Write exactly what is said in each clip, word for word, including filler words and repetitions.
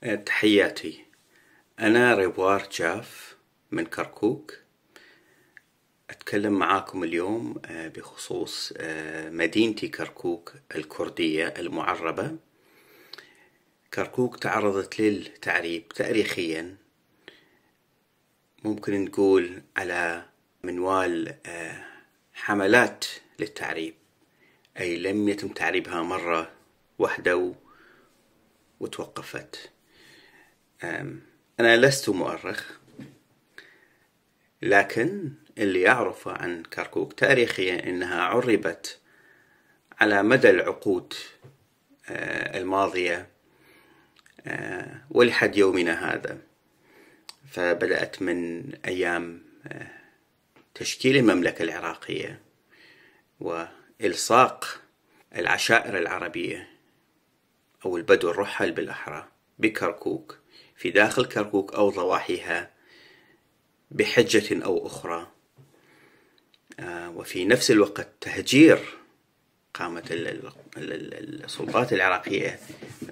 آه، تحياتي. أنا ريبوار جاف من كركوك. أتكلم معاكم اليوم، آه، بخصوص، آه، مدينتي كركوك الكردية المعربة. كركوك تعرضت للتعريب تاريخيًا، ممكن نقول على منوال، آه، حملات للتعريب، أي لم يتم تعريبها مرة واحدة و-، وتوقفت. آم، أنا لست مؤرخ، لكن اللي أعرفه عن كركوك تاريخيًا إنها عربت على مدى العقود، آه، الماضية، آه، ولحد يومنا هذا. فبدأت من أيام، آه، تشكيل المملكة العراقية وإلصاق العشائر العربية أو البدو الرحل بالأحرى بكركوك، في داخل كركوك أو ضواحيها بحجة أو أخرى. آه، وفي نفس الوقت تهجير قامت ال-، ال-، ال-، ال-، السلطات العراقية،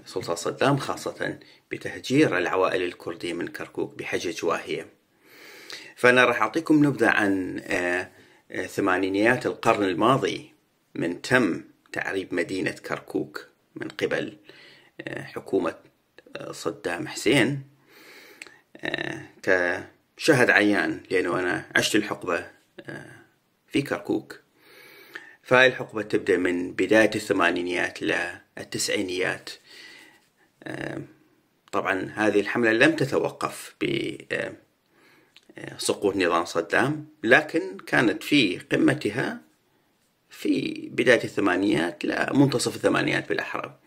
سلطة صدام خاصة، بتهجير العوائل الكردية من كركوك بحجج واهية. فأنا راح أعطيكم نبذة عن، آه، آه، ثمانينيات القرن الماضي، من تم تعريب مدينة كركوك من قبل، آه، حكومة، آه، صدام حسين، آه، كشاهد عيان، لأنه أنا عشت الحقبة، آه، في كركوك. فهاي الحقبة تبدأ من بداية الثمانينيات للتسعينيات. آه، طبعًا هذه الحملة لم تتوقف ب، آه، آه، سقوط نظام صدام، لكن كانت في قمتها في بداية الثمانينيات لمنتصف الثمانينيات بالأحرى.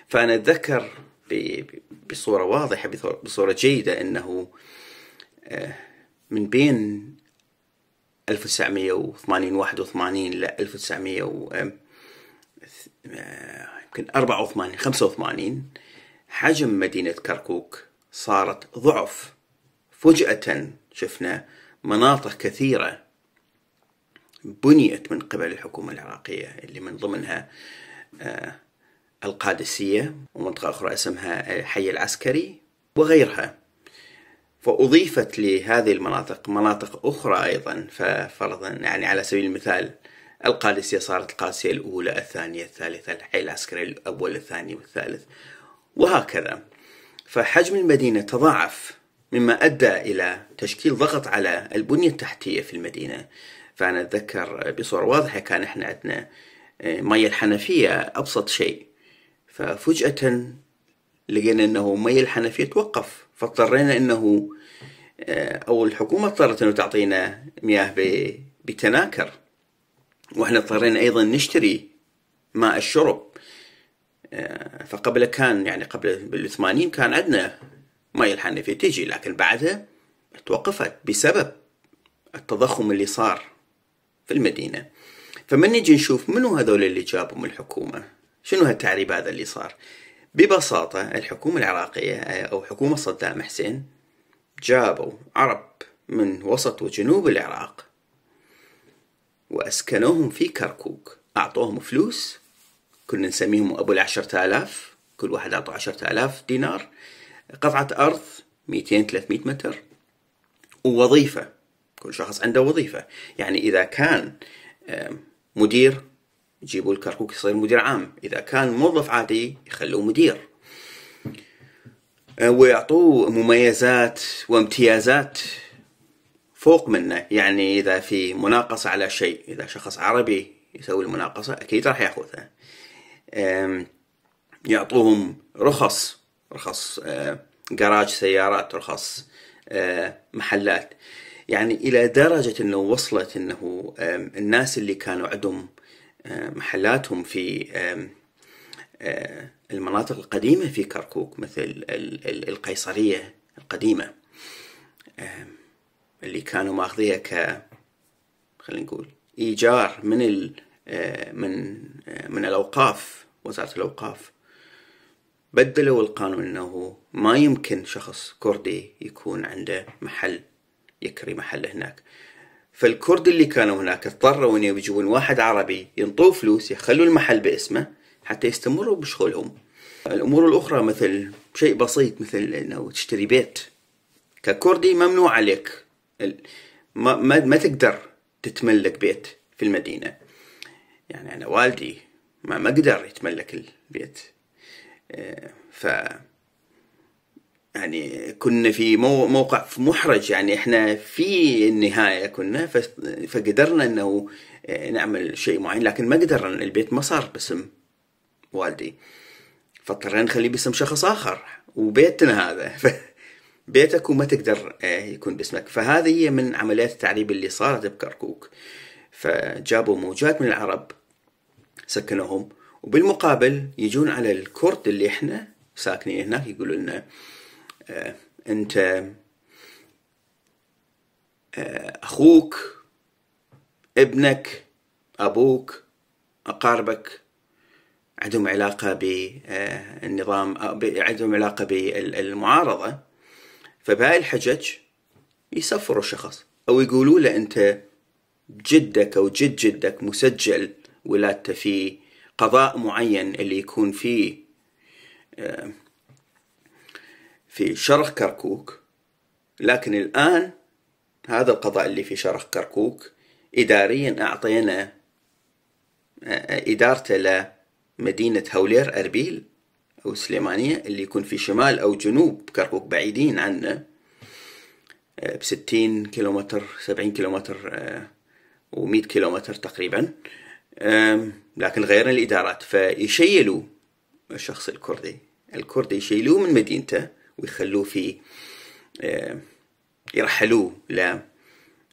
فأنا أتذكر ب-، بصورة واضحة، بصورة، بصورة جيدة، أنه، آه، من بين ألف وتسعمية وثمانين، واحد وثمانين لألف وتسعمية و، آم، آه، يمكن أربعة وثمانين، خمسة وثمانين، حجم مدينة كركوك صارت ضعف. فجأة شفنا مناطق كثيرة بنيت من قبل الحكومة العراقية، اللي من ضمنها، آه، القادسية، ومنطقة أخرى اسمها الحي العسكري وغيرها. فأضيفت لهذه المناطق مناطق أخرى أيضًا. ففرضًا، يعني، على سبيل المثال، القادسية صارت القادسية الأولى، الثانية، الثالثة، الحي العسكري الأول، الثاني والثالث، وهكذا. فحجم المدينة تضاعف، مما أدى إلى تشكيل ضغط على البنية التحتية في المدينة. فأنا أتذكر بصورة واضحة كان إحنا عندنا، آه، مية الحنفية أبسط شيء، ففجأة لقينا إنه مي الحنفية توقف، فاضطرينا إنه، آه، أو الحكومة اضطرت إنه تعطينا مياه ب-، بتناكر، وإحنا اضطرينا أيضًا نشتري ماء الشرب. آه، فقبل كان، يعني، قبل بالثمانين كان عندنا مي الحنفية تيجي، لكن بعدها توقفت بسبب التضخم اللي صار في المدينة. فمن نجي نشوف منو هذول اللي جابهم الحكومة، شنو هالتعريب هذا اللي صار؟ ببساطة الحكومة العراقية، آه، أو حكومة صدام حسين، جابوا عرب من وسط وجنوب العراق وأسكنوهم في كركوك، أعطوهم فلوس، كنا نسميهم أبو ال10 آلاف، كل واحد أعطوه عشرة آلاف دينار، قطعة أرض ميتين، ثلاثمية متر، ووظيفة، كل شخص عنده وظيفة. يعني إذا كان، آم، مدير، يجيبوا الكركوك يصير مدير عام، إذا كان موظف عادي يخلوه مدير. آه، ويعطوه مميزات وامتيازات فوق منه. يعني إذا في مناقصة على شيء، إذا شخص عربي يسوي المناقصة أكيد راح ياخذها. آم، يعطوهم رخص، رخص، آه، جراج سيارات، رخص، آه، محلات. يعني إلى درجة إنه وصلت إنه، آم، الناس اللي كانوا عندهم، آه، محلاتهم في، آم، آه، المناطق القديمة في كركوك، مثل ال-، ال-، القيصرية القديمة، آم، اللي كانوا ماخذيها ك-، خلينا نقول إيجار من ال-، آه، من، آه، من الأوقاف، وزارة الأوقاف. بدلوا القانون إنه ما يمكن شخص كردي يكون عنده محل، يكري محل هناك. فالكرد اللي كانوا هناك اضطروا إنه يجيبون واحد عربي ينطوه فلوس، يخلوا المحل باسمه حتى يستمروا بشغلهم. الأمور الأخرى مثل شيء بسيط، مثل إنه تشتري بيت. ككردي ممنوع عليك ال-، ما، ما، ما تقدر تتملك بيت في المدينة. يعني، أنا والدي ما، ما قدر يتملك البيت. آه، ف، يعني، كنا في مو-، موقع محرج، يعني، إحنا في النهاية كنا، ف-، فقدرنا إنه، آه، نعمل شيء معين، لكن ما قدرنا، البيت ما صار باسم والدي. فاضطرينا نخليه باسم شخص آخر، وبيتنا هذا. ف-، بيتك وما تقدر، آه، يكون باسمك. فهذه هي من عمليات التعريب اللي صارت بكركوك. فجابوا موجات من العرب سكنوهم، وبالمقابل يجون على الكرد اللي إحنا ساكنين هناك يقولوا لنا: آه، أنت، آه، أخوك، ابنك، أبوك، أقاربك عندهم علاقة بالنظام، آه، ب-، عندهم علاقة بالمعارضة. فبهاي الحجج يسفروا الشخص، أو يقولوا له: أنت جدك أو جد جدك مسجل ولادته في قضاء معين اللي يكون فيه، آه، في شرق كركوك، لكن الآن هذا القضاء اللي في شرق كركوك إداريًا أعطينا، آه، إدارته لمدينة هولير أربيل أو سليمانية، اللي يكون في شمال أو جنوب كركوك، بعيدين عنه، آه، بستين كيلومتر، سبعين كيلومتر، آه، ومية كيلومتر تقريبًا. آم، لكن غيرنا الإدارات، فيشيلوا الشخص الكردي، الكردي يشيلوه من مدينته ويخلوه في، آه، يرحلوه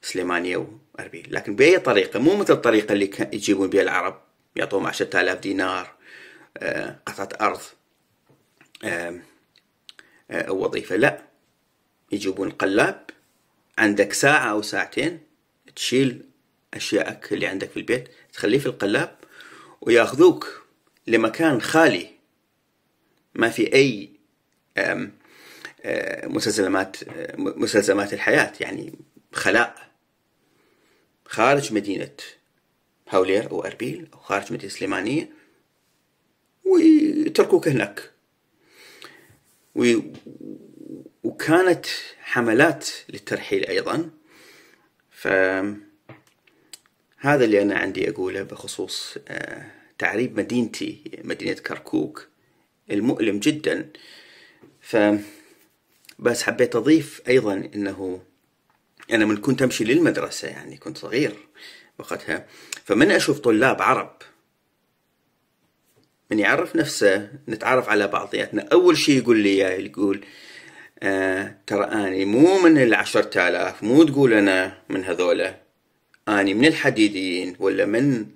لسليمانية وأربيل، لكن بأي طريقة؟ مو مثل الطريقة اللي ك-، يجيبون بها العرب، يعطوهم عشرة آلاف دينار، آه، قطعة أرض، آم، آه، وظيفة. لا، يجيبون قلاب، عندك ساعة أو ساعتين تشيل أشيائك اللي عندك في البيت، تخليه في القلاب، وياخذوك لمكان خالي ما في أي، آم، آه، مستلزمات، آه، مستلزمات الحياة، يعني خلاء خارج مدينة هاولير أو أربيل أو خارج مدينة سليمانية، ويتركوك هناك. و-، وكانت حملات للترحيل أيضًا. فهذا اللي أنا عندي أقوله بخصوص، آه، تعريب مدينتي، مدينة كركوك، المؤلم جدًا. ف-، بس حبيت أضيف أيضًا إنه أنا من كنت أمشي للمدرسة، يعني، كنت صغير وقتها، فمن أشوف طلاب عرب، من يعرف نفسه نتعرف على بعضياتنا. أول شي يقول لي إياه، يقول: "آه، ترى أني مو من العشرة آلاف، مو تقول أنا من هذولا، أني من الحديديين ولا من،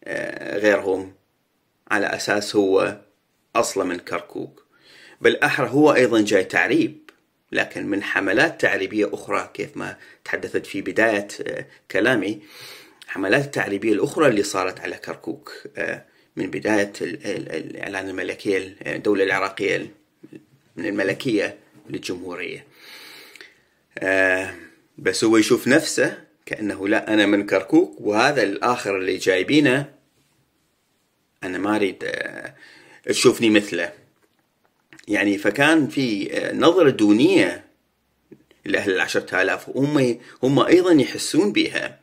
آه، غيرهم." على أساس هو أصله من كركوك. بالأحرى هو أيضًا جاي تعريب، لكن من حملات تعريبية أخرى، كيف ما تحدثت في بداية، آه، كلامي، حملات التعريبية الأخرى اللي صارت على كركوك، آه، من بداية ال-، ال-، الإعلان الملكية، ال-، الدولة العراقية، من الملكية للجمهورية. آه، بس هو يشوف نفسه كأنه: "لا، أنا من كركوك، وهذا الآخر اللي جايبينه أنا ما أريد، آه، تشوفني مثله." يعني، فكان في، آه، نظرة دونية لأهل العشرة آلاف، وهم، هم أيضًا يحسون بيها.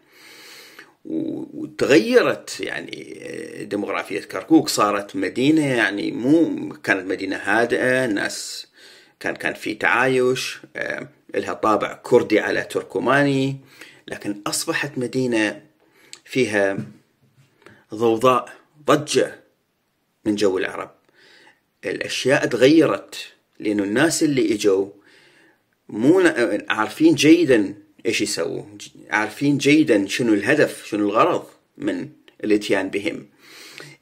و-، وتغيرت، يعني، آه، ديموغرافية كركوك، صارت مدينة، يعني، مو، كانت مدينة هادئة، ناس كان، كان في تعايش، آه، إلها طابع كردي على تركماني، لكن أصبحت مدينة فيها ضوضاء، ضجة من جو العرب. الأشياء تغيرت، لأنه الناس اللي إجوا مو ن-، عارفين جيدًا إيش يسووا، عارفين جيدًا شنو الهدف، شنو الغرض من الإتيان بهم.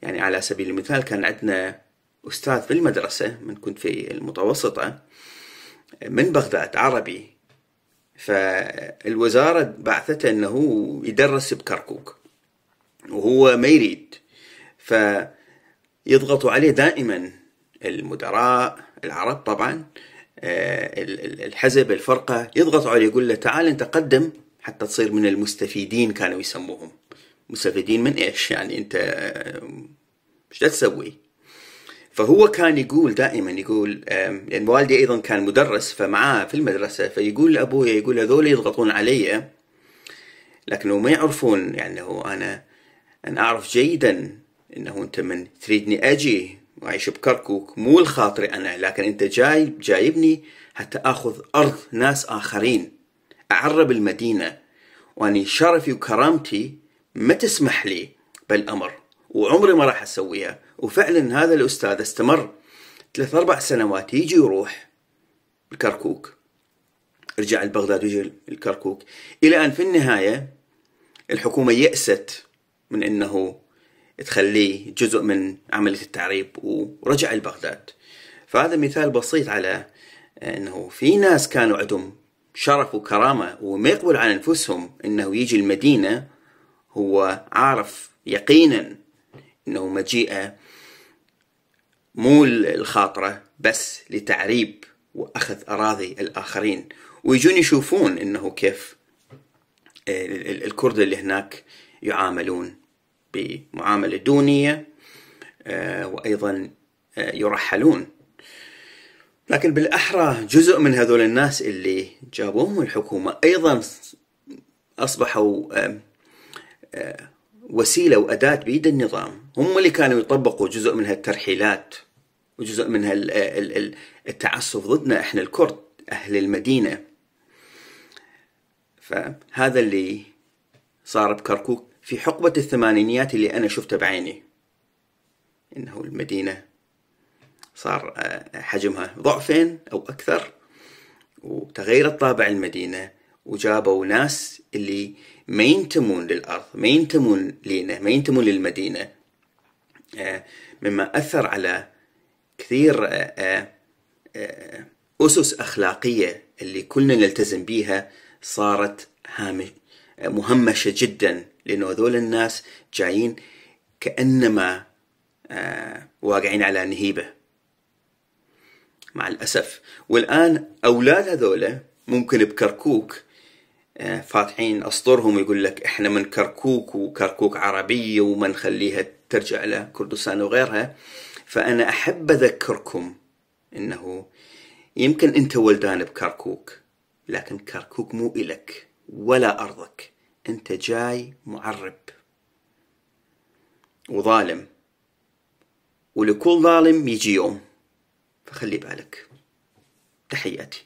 يعني، على سبيل المثال، كان عندنا أستاذ في المدرسة من كنت في المتوسطة من بغداد، عربي، فالوزارة بعثته إنه يدرس بكركوك، وهو ما يريد، فيضغطوا عليه دائمًا المدراء العرب طبعًا، آه، ال-، ال-، الحزب، الفرقة، يضغطوا عليه، يقول له: "تعال أنت قدم حتى تصير من المستفيدين"، كانوا يسموهم. مستفيدين من إيش؟ يعني، أنت، آه، إيش دا تسوي؟ فهو كان يقول دائمًا، يقول، آم، لأن والدي أيضًا كان مدرس، فمعاه في المدرسة، فيقول لأبويا، يقول: "هذول يضغطون علي، لكن هم ما يعرفون، يعني، هو أنا، أنا أعرف جيدًا إنه أنت من تريدني أجي وأعيش بكركوك، مو لخاطري أنا، لكن أنت جاي، جايبني حتى آخذ أرض ناس آخرين." أعرب المدينة، وأني شرفي وكرامتي ما تسمح لي بالأمر، وعمري ما راح أسويها. وفعلًا هذا الأستاذ استمر ثلاث أربع سنوات، يجي ويروح الكركوك، رجع لبغداد ويجي الكركوك، إلى أن في النهاية الحكومة يأست من إنه تخليه جزء من عملية التعريب، ورجع لبغداد. فهذا مثال بسيط على إنه في ناس كانوا عندهم شرف وكرامة وما يقبل على أنفسهم إنه يجي المدينة، هو عارف يقينًا إنه مجيئه مو ل-، لخاطره، بس لتعريب وأخذ أراضي الآخرين، ويجون يشوفون إنه كيف ال-، ال-، الكرد اللي هناك يعاملون بمعاملة دونية، آه، وأيضًا، آه، يرحلون. لكن بالأحرى جزء من هذول الناس اللي جابوهم الحكومة أيضًا أصبحوا، آم، آه، وسيلة وأداة بيد النظام. هم اللي كانوا يطبقوا جزء من هالترحيلات وجزء من هال-، ال-، ال-، التعسف ضدنا إحنا الكرد أهل المدينة. فهذا اللي صار بكركوك في حقبة الثمانينيات اللي أنا شفته بعيني، إنه المدينة صار، آه، حجمها ضعفين أو أكثر، وتغيرت طابع المدينة، وجابوا ناس اللي ما ينتمون للأرض، ما ينتمون لينا، ما ينتمون للمدينة، آه، مما أثر على كثير، آه، آه، آه، أسس أخلاقية اللي كلنا نلتزم بيها صارت هامش-، مهمشة جدًا، لأنه هذول الناس جايين كأنما، آه، واقعين على نهيبة، مع الأسف. والآن أولاد هذول ممكن بكركوك، آه، فاتحين أسطورهم، يقول لك: "إحنا من كركوك، وكركوك عربية، وما نخليها ترجع لكردستان وغيرها." فأنا أحب أذكركم إنه يمكن أنت ولدان بكركوك، لكن كركوك مو إلك ولا أرضك. أنت جاي معرب وظالم، ولكل ظالم يجي يوم، فخلي بالك. تحياتي.